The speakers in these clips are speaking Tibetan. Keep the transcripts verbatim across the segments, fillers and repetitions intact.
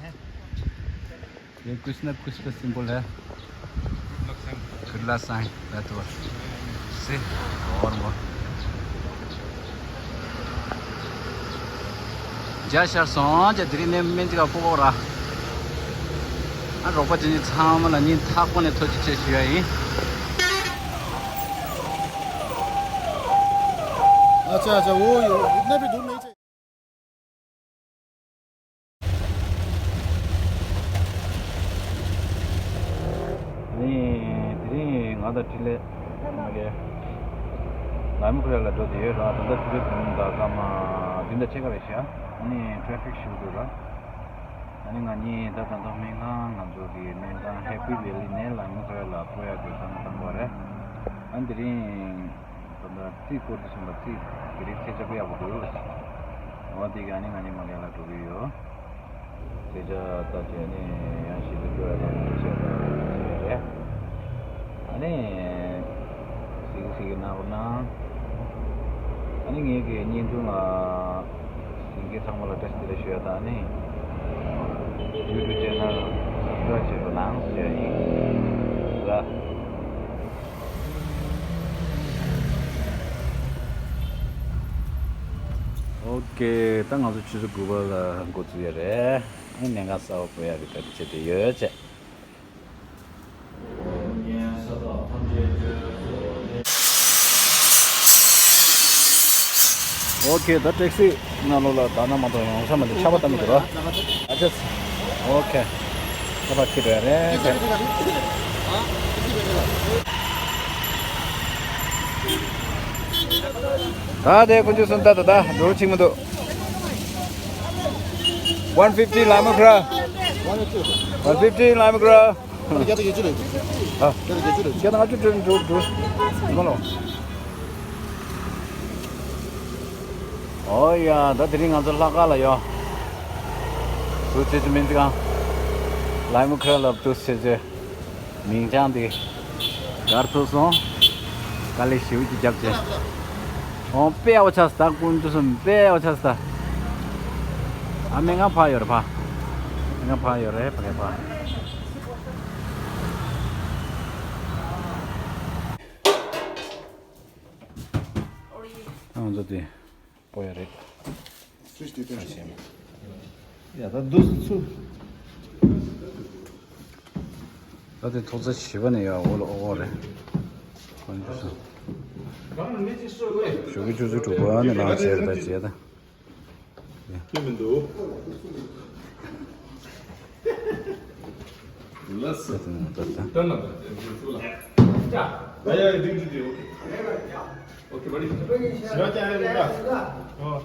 ये कुछ ना कुछ तो सिंबल है। Good luck sign. बैठो। से। और वो। जय शर सों, जय दिरी ने मिंज का पोरा। आ रोपा जिनी छाम ला नी था कोने थोची चे शिया ही। अच्छा, अच्छा, वो इतना भी दूर नहीं चाहिए। ནི་དེ་རིང་ང་དང་འཕྲིན་ལས་མ་གི་ལམ་ཁུལ་ལ་འགྲོ་དེ་ཡོད་ར། ད་ལྟ་ཕྱི་དྲོ་དུས་ད་སྐར་མ་བདུན་དང་ཕྱེད་ཀ་རེད་ཤག་ཨ་ནི་ཊེ་ཕིག་ཞུ་འདུག་ར། ཨ་ནི་ང་གཉིས་ད་ད་ལྟ་སྨན་ཁང་ང་ཚོ་གི་སྨན་ཁང་ཧེ་པི་ཝེ་ལི་ནས་ལམ་ཁུལ་ལ་སྤོ་ཡ་གི་བསམ་བློ་བཏང་གི་ཡོད་རེད། ཨ་ནི་དེ་རིང་། ད་ལྟ་རྩིས་སྐོར་དུ་སོང་བ། རྩིས་དེ་རིང་ཚེས་ཆ་དཔེ་ཡག་པོ་འདུག་འོ་དེ་ག་ནི་ང་གཉིས་མ་ག་ལ་འགྲོ་གི་ཡོད། ཚེས་ཆ་ལྟ་བྱས་ནས་ཡང་ཞིབ་ཏུ་སྐྱོར་ཡ་དང་བྱས་པ་བྱས་རེད། ཨ་ནི་སིག་སིག་གི་ནང་ན་ཨ་ནི་ངེད་ཀྱི་བརྙན་ཐུང་ལ་གཟིགས་མཁན་ཚང་མ་ལ་བཀྲ་ཤིས་བདེ་ལེགས་ཞུ་ཡ་དང་ཨ་ནི་ཡུ་ཊུབ་ཅེ་ནལ་སབ་སི་ཀ་རེབ་བྱེད་རོགས་གནང་ཞུ་ཡ་ཡིན་ལ། ཨོ་ཀེ། ད་ང་ཚོ་ཆུ་ཚོད་དགུ་པ་ལ་འགོ་ཚུགས་ཡ་རེད། ཨ་ནི་གནས་གང་གསར་པ་སྤོ་ཡ་གི་གྲ་སྒྲིག་བྱེད་བསྡད་ཡོད་ཅེས། ཨོ་ཀེ། ད་ཊེག་སི་ནང་ལོགས་ལ་ད་ན་མ་གཏོགས་ཡོང་ས་མ་འདུག་ཆར་པ་བཏང་གི་འདུག་ར། ཨ་ཅེ། ཨོ་ཀེ། ད་ཕར་ཁྱེར་རེད་རེད། ད་དེ་ཀུན་སྤྱོད་གསུམ་ད་ད་ད་འགྲོ་ཆིག་མི་འདུག One fifty Lama Kura. One fifty Lama Kura. ཨ། བརྒྱ་དང་བརྒྱད་ཅུ་རེད། ཨ། བརྒྱ་དང་བརྒྱད་ཅུ་རེད། བརྒྱ་དང་ལྔ་བཅུ་འགྲོ་འགྲོ་འགྲོ། མ་ལོ། ཨོ་ཡ། ད་དེ་རིང་ང་ཚོ་ལྷག་དཀར་ལ་ཡོད། དུས་ཚོད་ཅི་མིན་ཅི་གང་། Lama Kura ལ་དུས་ཚོད་ཅི། མིང་བྱང་འདི་གར་ཐུབ་སོང་། དཀའ་ལས་ཞེ་པོ་ཅིག་བརྒྱབ་བྱས། ཨོ་དཔེ་ཡག་པོ་ཆགས་སོང་། ད་ཀུན་སྤྱོད་གསུམ་དཔེ་ཡག་པོ་ཆགས་སོང་། ད་ཨ་སྨན་ཁང་ཕར་ཡོད་རེད་ཕ། སྨན་ཁང་ཕར་ཡོད་རེད་ཕ་གི་ཕ། ང་ཚོ་དེ། སྤོ་ཡ་རེད། སུས་དེ་ལྟར་ཞིག་ཡ་ད་འདུག་སུ། ད་དེ་ཐོག་ཚད་བཞི་པ་ནས་ཡར་འོག་ལ་འོག་འོག་རེད། གང་འདུག་སུ། ཞོགས་ཀྱི་ཆུ་ཚོད་དྲུག་པ་ནས་ལངས་བྱས་རེད་ད་བྱས་ད། དེ་མི་འདུག་ལགས་སོ། ད་ད་ད། ད་ཡ་ཡ་སྡིངས་ཀྱི་དེ་ཨོ་ཁེ། ཨོ་ཁེ་བ་ལི། ཞི་བ་ཀྱང་རེད་ལ། ཨོ།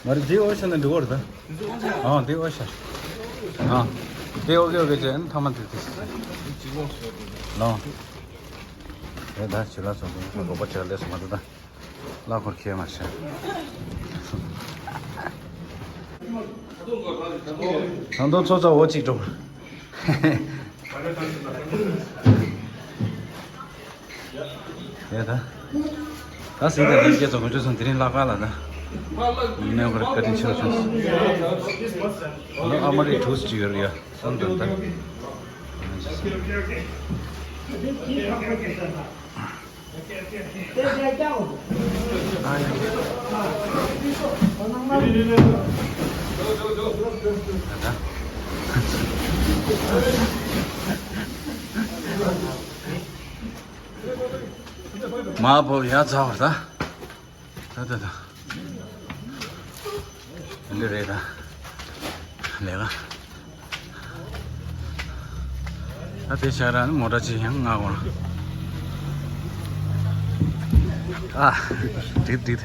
ང་རེ་དེ་ཨོ་ཤ་ན་འདི་ཨོ་རེད་ད། ཨ་དེ་ཨོ་ཤ། ཨ་དེ་ཨོ་ཁེ་ཨོ་ཁེ་ཅན་ཐ་མ་དེ་དེ། ལོ། རེད་ད་ཞི་ལ་སོང་དུས་རོགས་པ་བྱས་ལས་སོང་མ་ད་ད། གླ་འཁོར་ཁྱེར་མ་ཤེས། ད་དུང་ཚོ་ཚ་འོ་གཅིག་འགྲོ། ཡ་ད། ད་སྲིད་དང་ལྷན་རྒྱས་ཚོ་ང་ཚོ་ཚོ་དེ་རིང་ལྷག་དཀར་ལ་ད། མེད་པར་བཀའ་དྲིན་ཆེ་བ་བྱུང་སོང་། ད་ཨ་མ་རེ་གྲུ་གཅིག་ཡོད་རེད་ཡ། སོང་དང་ད། མ་བོ་ཡ་ཚ་བར་ད། ད་ད་ད། འདི་རེད་ད། ལས་ཀ། ད་དེ་ཤ་ར་ནི་མོ་ཊ་ཅི་ཡང་ང་གོ། ཨ། འགྲིག་འགྲིག་ད་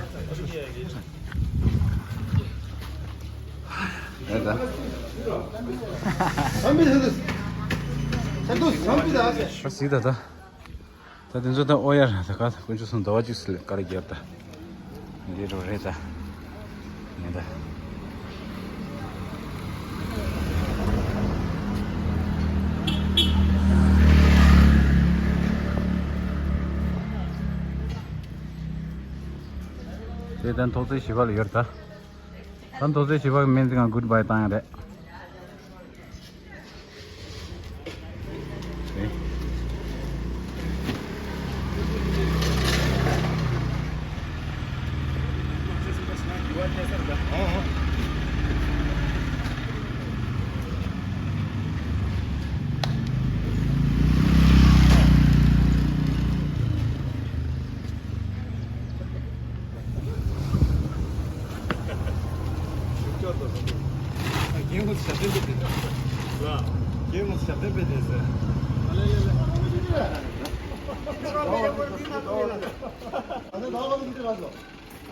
ད། ད་སི་ད་ད། ད་དེ་ཚོ་ད་ཨོ་ཡ་ར་ད་ག་ད་དཀོན་མཆོག་གསུམ་ཟླ་བ་གཅིག་སུ་ལས་ཀ་རེ་བརྒྱབ་ད། འདི་རུ་རེད་ད། ངེས་ད། དེ་ད་ཐོག་ཚད་བཞི་པ་ལ་ཡོད་ད། ད་མདོ་སྟོད་བྱིས་པ་གི་སྨན་རྩིས་ཁང་གི་གུཌ་བྷའི་བཏང་ཡ་རེད།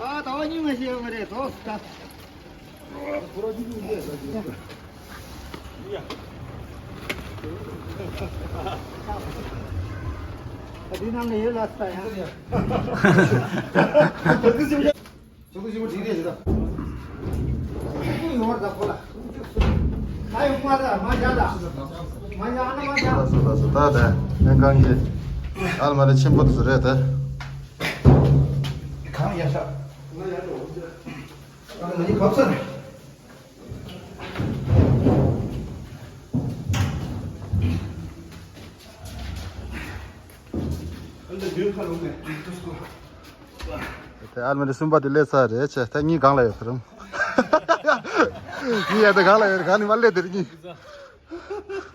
ཨ། ད་བ་གཉིས་མ་ཤེས་ཡོད་མ་རེད་དོ། འདི་ནང་ལ་ཡོད་ལ་ས་ཡ། ད་ད་ད་ཨན་ཁང་གི་ཨལ་མ་རི་ཆེན་པོ་དེ་ཚོ་རེད་ད། གང་ཡ་ཤ། ང་ཡ་འགྲོ། ང་ཡི་གབ་ས་རེད། ཨ་ལ་རྒྱུན་ཁ་ལོག་ནས་དུས་སྐོར། དེ་ཨལ་མ་རི་གསུམ་པ་དེ་སླེབས་ཚར་རེད་ཆེ། ད་གཉིས་སྒང་ལ་ཡོད་ཁ་རམ། གཉིས་ཡ་ད་སྒང་ལ་ཡོད། གང་ནི་མ་སླེབས་དེར་གཉིས།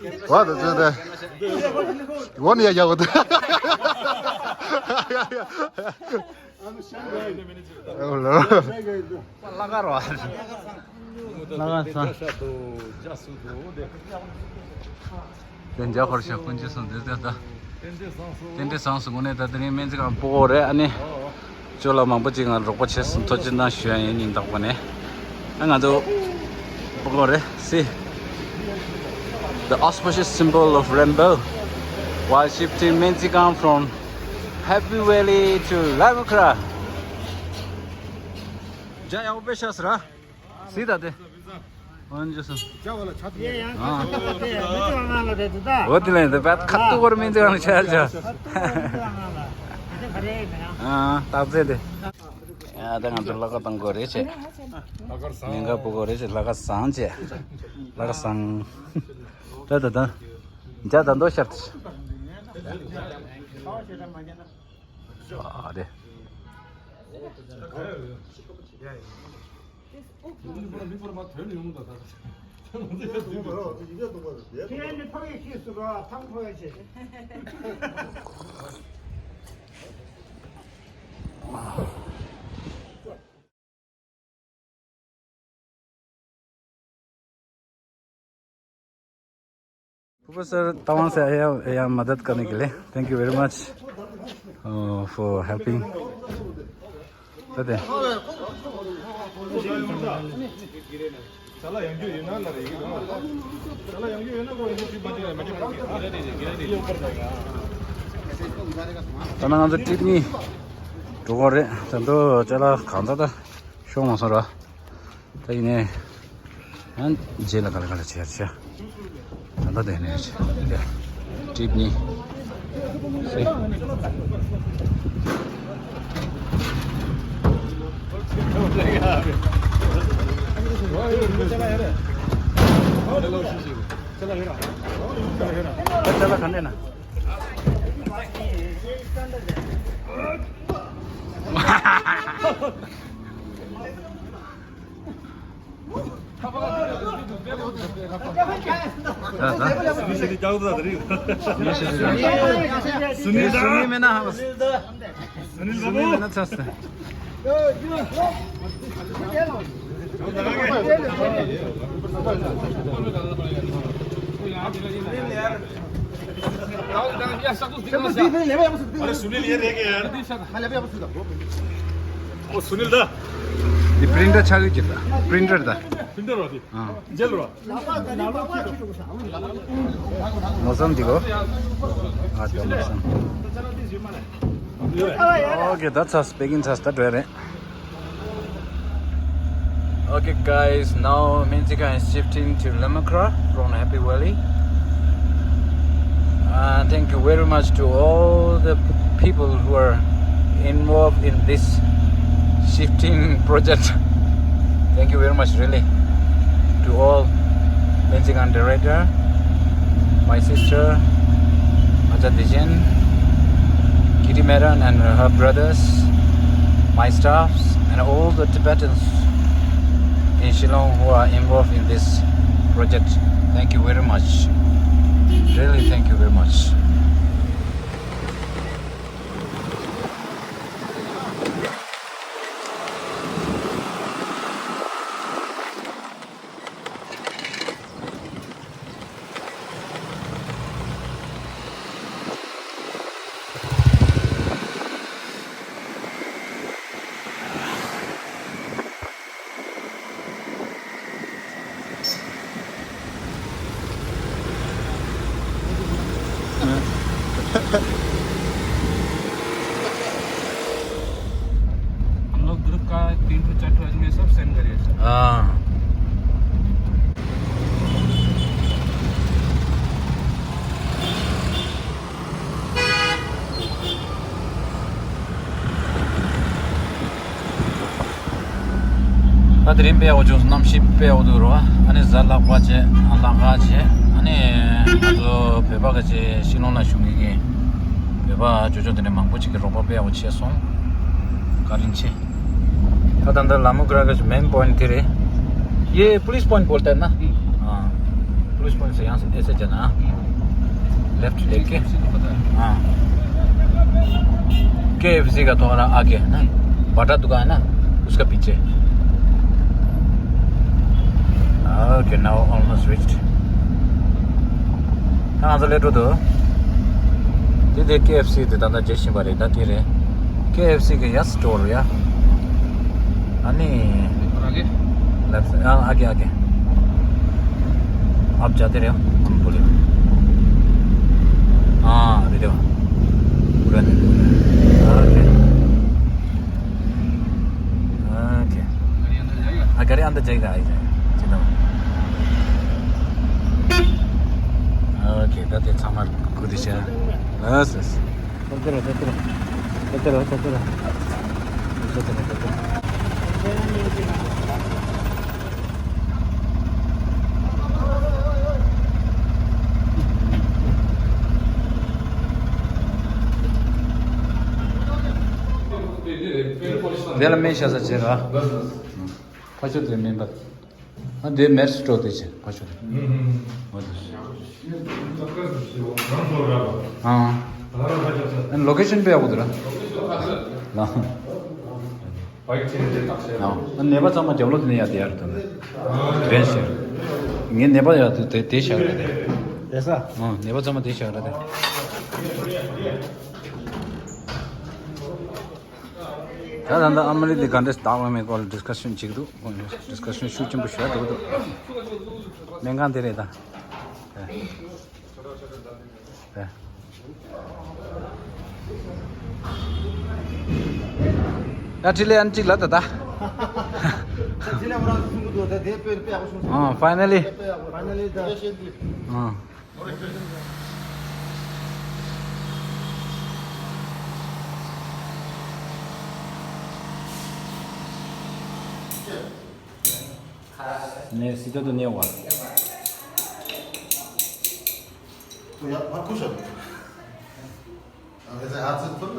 བ་ད་ཚོད་ད། འོ་ནི་ཡ་ཡ་བ་ད། ཨོ་ལོ། ལ་ག་རོ། ལ་ག་ས། དེ་འཇའ་ཧོར་ཤ་ཀུན་ཅི་སོང་དེ་དེ་ད། རྟེན་འབྲེལ་བཟང་སོང་། དངོས་གནས་ད་དེ་རིང་སྨན་རྩིས་ཁང་སྤུ་གུ་རེད། ཨ་ནི་ཅོ་ལགས་མང་པོ་ཅིག་ང་རོགས་པ་བྱས་སོང་། ཐུགས་རྗེ་གནང་ཞུ་ཡ་ཡིན། སྙིང་ཐག་པ་ནས། ཨ་ང་ཚོ་སྤུ་གུ་རེད། See the auspicious symbol of rainbow while shifting སྨན་རྩིས་ཁང་from Happy Valley to Lamukra. འཇའ་ཡག་པོ་དཔེ་ཤ་ཟེར་ར། སི་ད་དེ། ཨོན་ཇི་སུ། ཡེ་ཡང་ཁ་ཆེ་བ་དེ་མི་ཚེ་བ་ང་ལ་རེད་འདུག་ད། འོ་དེ་ལས་འདི་བད་ཁ་ཏུ་བར་མི་འཛི་ང་ཆ་ཆ། ཨ་ཏག་ཙེ་དེ། ཨ་ད་ང་ཚོ་ལ་ཁ་བཏང་དགོས་རེད་ཆེ། མི་འགའ་པོ་དགོས་རེད་ཆེ། ལ་ཁ་བཟང་ཆེ། ལ་ཁ་བཟང་། ད་ད་ད། འཇའ་ད་འདོ་ཤར་ཏེ། ཨ་དེ། ཁྱེད་ནི་ཕ་གི་ཤེས་སུ་ར་ཐང་ཕོ་ཡ་ཆེ། Professor Tawang से आया, यहाँ मदद करने के लिए। Thank you very much, uh, for helping. ད་དེ། ད་ནང་ང་ཚོ་ཊིབ་གཉིས་འགྲོ་གི་རེད། ད་དུང་ཅ་ལག་གང་ཚ་ད་ཤོང་མ་སོང་ར། ད་ཡིན་ནའི། ཡང་རྗེས་ལ་ག་ལ་ག་ལ་བྱེད་ཡ་བྱེད། ད་ལྟ་དེ་ནས་བྱེད་ཡ། ཊིབ་གཉིས། སེ། ད་ཅ་ལག་ག་འདྲ་ན། ད་ད། སུ་ནིལ་ད། སུ་ནིལ་མེད་ན་ཧ་མ། སུ་ནིལ་མེད་ན་ཚར་སོང་། अरे सुनील ये रह गया यार। ओ सुनील दा। ये प्रिंटर चालू किया था। प्रिंटर था। प्रिंटर वाली। हाँ। जेल वाला। मौसम देखो। आज का मौसम। Okay, that's us. Begin to start wearing. Okay, guys, now Minzikan is shifting to Lamakra from Happy Valley. Uh, thank you very much to all the p- people who are involved in this shifting project. Thank you very much, really, to all Benzigan director, my sister, Aja Dejen, Kitty Meron and her brothers, my staffs, and all the Tibetans in Shillong who are involved in this project. Thank you very much. Really, thank you very much. हम लोग ग्रुप का तीन ठो चार ठो आदमी सब सेंड करिए सर। हाँ। ད་དེ་རིང་དཔེ་ཡག་པོ་བྱུང་སོང་། གནམ་གཤིས་དཔེ་ཡག་པོ་འདུག་རོ། ཨ་ནི་གཟའ་ལྷག་པ་བྱས། ཨ་ལྷག་དཀར་བྱས། ཨ་ནི་ང་ཚོ་བོད་པ་ག་ཅིག་ཤི་ལོང་ལ་བཞུགས་མཁན་གྱི་བོད་པ་ཇོ་ཇོ་དེ་འདྲ་མང་པོ་ཅིག་གིས་རོགས་པ་དཔེ་ཡག་པོ་བྱས་སོང་། བཀའ་དྲིན་ཆེ། ད་ད་ལྟ་ལ་མོ་གྷ་ར་གི་मेन पॉइंट थी रे। ये पुलिस पॉइंट बोलता है ना? हाँ। पुलिस पॉइंट से यहाँ से ऐसे जाना, हाँ। लेफ्ट लेके। हाँ। केएफसी का थोड़ा आगे है ना? बड़ा दुकान है ना? उसका पीछे। Okay, now almost reached. ད་ང་ཚོ་སླེབས་འགྲོ་འདུག་དེ་དེ་ཀེ་ཨེཕ་སི་དེ་ད་ལྟ་མཇལ་བཞིན་པ་རེད། ད་དེ་རེད། ཀེ་ཨེཕ་སི་གི་ཡ་སི་ཊོར་ཡ། ཨ་ནི། लेफ्ट से, हाँ, आगे, आगे। आप जाते रहो, हम बोले। हाँ, अभी देखो। पूरा नहीं, पूरा। ओके। ओके। गाड़ी अंदर जाएगा? हाँ, गाड़ी अंदर जाएगा, आ जाएगा। चिंता मत। ओके, ད་དེ་ཚང་མ་སྒུག་བསྡད་ཤག་ལགས་སོ། ད་ལྟ་ར། ད་ལྟ་ར། ད་ལྟ་ར། ད་ལྟ་ར། ད་ལྟ་ར། ད་ལྟ་ར། དེ་ལ་སྨན་བཞག་ས་བྱེད་ར། ཕ་ཆོས་དེ་སྨན་པ། ཨ་དེ་མེར་སི་ཊོར་དེ་བྱེད་ཕ་ཆོས་དེ། ཨོ་དེ། ཨང་། ཨ་ལོ་ཀེ་ཤན་དཔེ་ཡག་པོ་འདུག་ར། ལ། ཨ་ནད་པ་ཚང་མ་རྒྱབ་ལོགས་དེ་ནས་ཡར་དེ་ཡར་འགྲོ་ནས། རེད་ཤག་ངའི་ནད་པ་ཡར་དེ་དེ་བཞག་ར་དེ། དེ་ས། ཨང་། ནད་པ་ཚང་མ་དེ་བཞག་ར་དེ། ད་ད་ལྟ་ཨ་མ་རི་དེ་ག་འདྲས་བཏང་བ་མེད་སྐོར་ལ་ཌིསི་ཀ་ཤན་བྱེད་ཀྱི་འདུག་ཌིསི་ཀ་ཤན་ཤུགས་ཆེན་པོ་ཞེ་དྲག་འགྲོ་གི་འདུག་སྨན་ཁང་དེ་རེད་ད། ད་ཁྲི་ལེ་ཨན་གཅིག་ལ་ད་ད། ཨ། ཕའི་ནལ་ལི། ཕའི་ནལ་ལི་ད། ཨ། ནས་སི་ཏོ་དུ་ནས་བ། ཡ་མ་ཁུ་ཤ། ཨ་ཙི་ཐུར་ལ།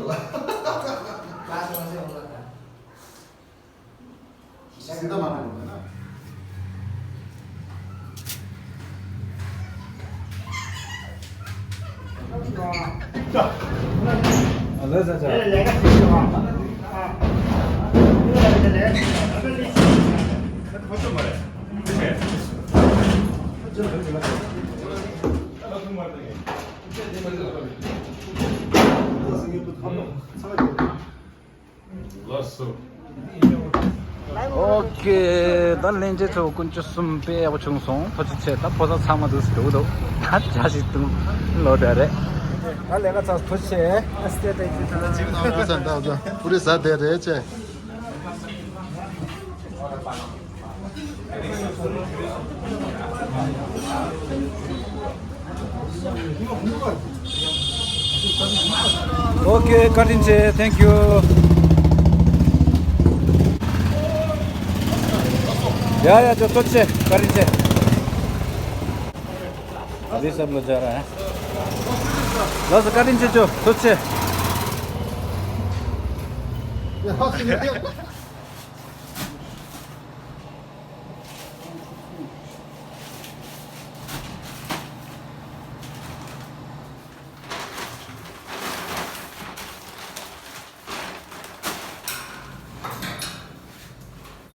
ཨོ་ཁེ། ད་ལྷན་རྒྱས་ཚོ་དཀོན་མཆོག་གསུམ་དཔེ་ཡག་པོ་བྱུང་སོང་། ཐུགས་རྗེ་ཆེ། ད་ཕོ་གསར་ཚང་མ་འདུག་སེ་འགྲོ་གི་འདུག་ད་ཇ་ཞིག་འཐུང་ལོ་འདྲ་རེད། ད་ལས་ཀ་ཚར། ཐུགས་རྗེ་ཆེ། ད་ད་ད་པུ་རི་ཟ་བསྡད་རེད་ཅེ། ཨོ་ཁེ། བཀའ་དྲིན་ཆེ། Thank you. ཡ་ཡ་ཅོ་ཐུགས་རྗེ་ཆེ། བཀའ་དྲིན་ཆེ། ཨ་དེ་སམ་ལོ་ཇ་ར། ལགས་སོ་བཀའ་དྲིན་ཆེ་ཅོ་ཐུགས་རྗེ་ཆེ། ཡ་ཧ་ཧ།